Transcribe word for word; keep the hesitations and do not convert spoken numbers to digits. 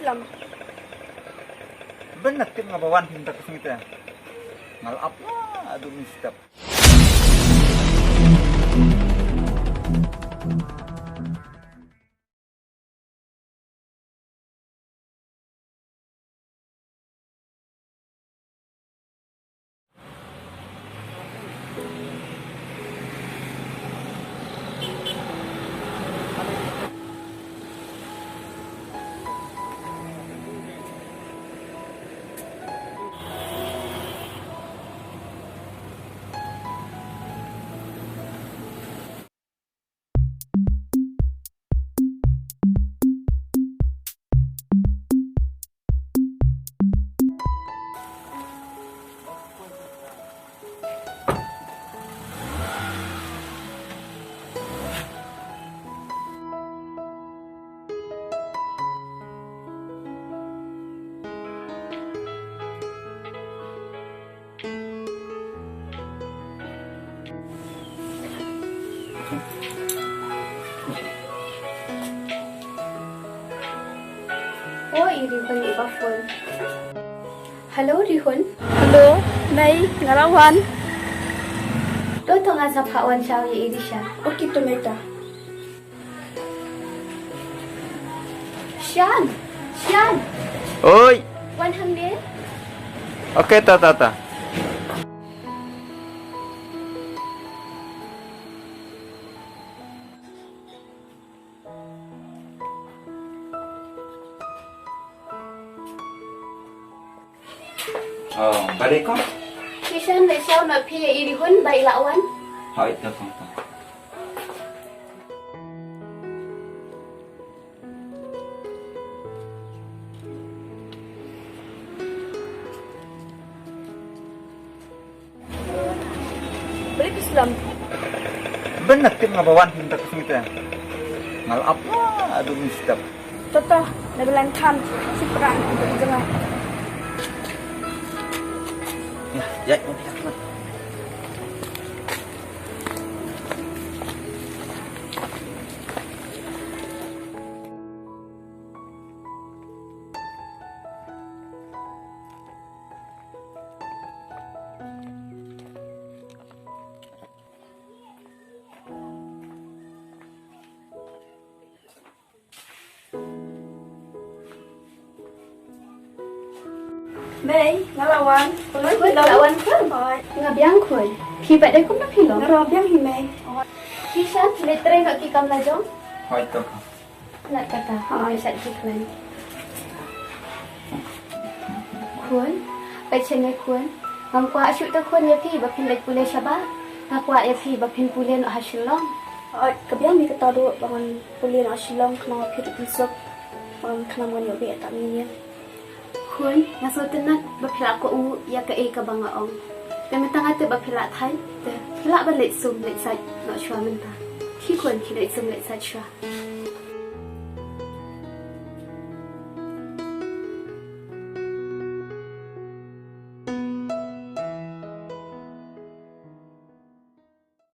Ban na tip nga ba wan phi mynta ka sngi te. Nga la ap la adu mynstep. O i Rihun i ba phone. Hello Rihun. Hello, Mei, nga la wan. To to nga sa phah wan shaw ïa i Risha. Okay to Mei ta. Shan, Shan. Oi. Wan hangne. Okay ta ta ta. Oh, ba dei ko? Ki Shan, leit shaw noh phi ïa i Rihun ba i la wan. Hooid to ko. Balik Islam. Ban na tip nga ba wan phi mynta ka sngi te. Nga la ap la adu mynstep. To to, na bilan tham, si pran, jnga. Ya, ya, ya, ya. Mei, nga la wan. Khun, nga la wan khun. Hooid. Nga biang khun. Phi pat dei kumno phi long? Nga ruh biang hi Mei. Ki Shan, leit trei noh ki kam la jong. Hooid to. Lat kata, ha, ai sat ki khlaiñ. Khun, peit sha ngi khun. Ngam kwah shuh te khun ïa phi ba phin leit pule shabar. Nga kwah ïa phi ba phin pule noh ha Shillong. Oi, ka biang mi kata ruh ba ngan pule noh ha Shillong khnang ba phi ruh phin suk. Ba ngan khnang ba ngan ïoh beh ïa ka miet. Khun, nga sngewtynnat ba phi la kohnguh ïa kaei kaba nga ong. Te mynta nga tip ba phi la thait, te phi lah ban leit sum leit sait noh shuwa mynta. Khie khun, khie leit sum leit sait shuwa.